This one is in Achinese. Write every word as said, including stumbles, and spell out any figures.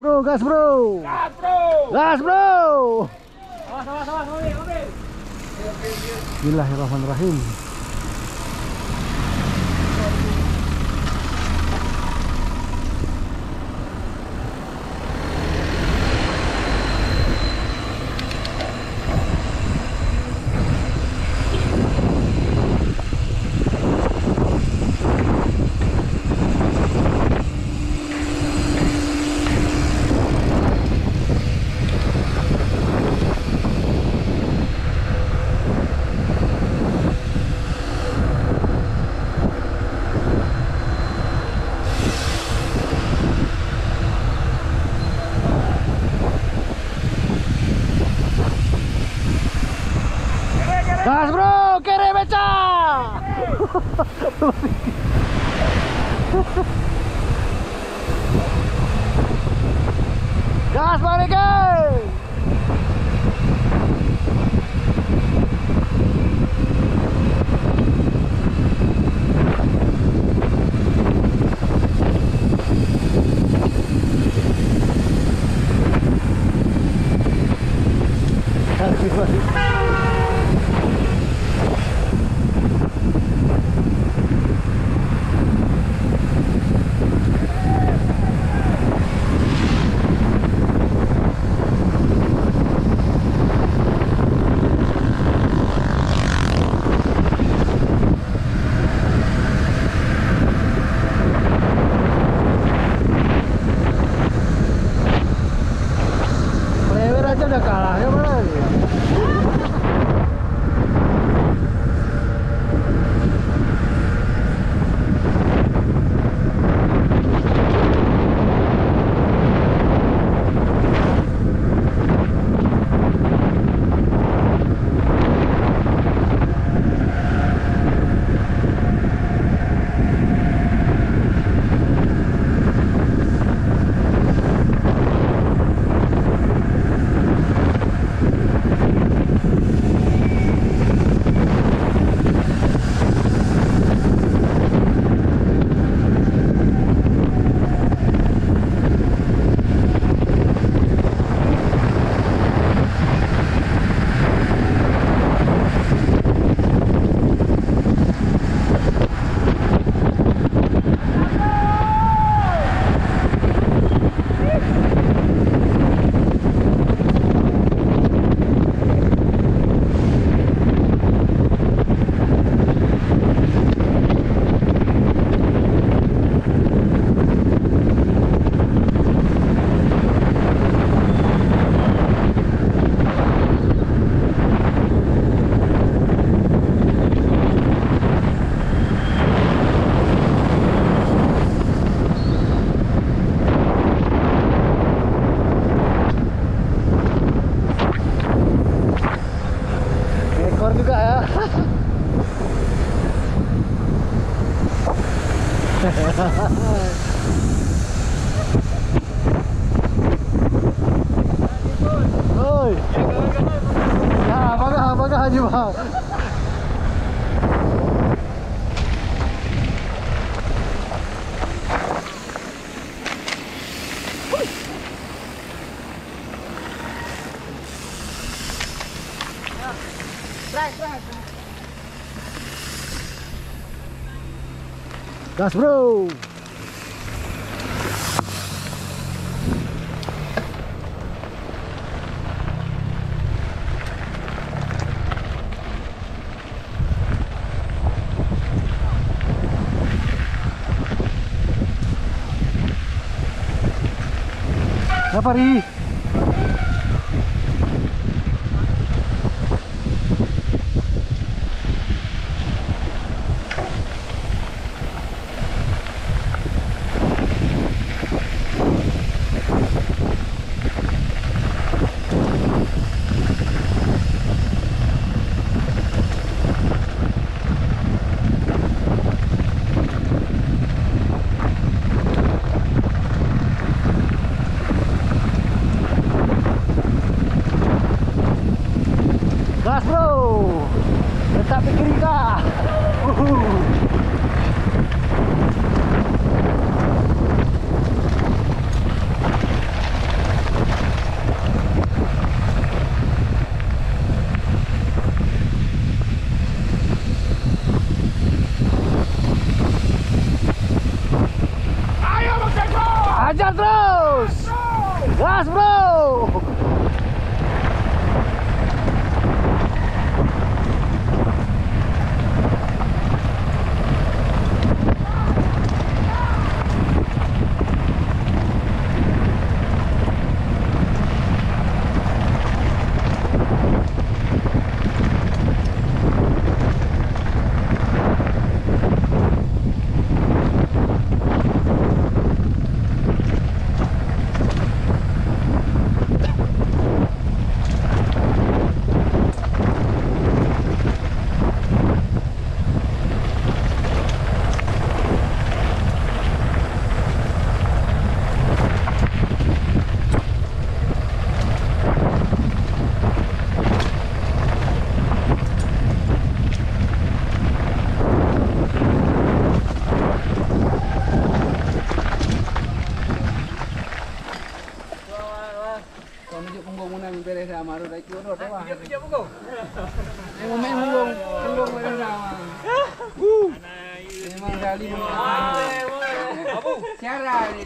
Bro, gas, bro. Gas, bro. Gas, bro. Awas, awas, awas, mobil, mobil. Bismillahirrahmanirrahim. Gas, bro, kere beca. Gas, balik, eh. Klewer aja udah kalah, ya, mana? Ekor juga ya. Oi. Ya, bagah, bagah aja, Bang. Gas, bro. Apa, Ri? Gas, bro! Kau nunjuk punggung meunan beres dah, marut dah ikut rot dah. Nunjuk, nunjuk punggung. Nunjuk punggung, punggung beres dah. Memang dah lima. Siara ni.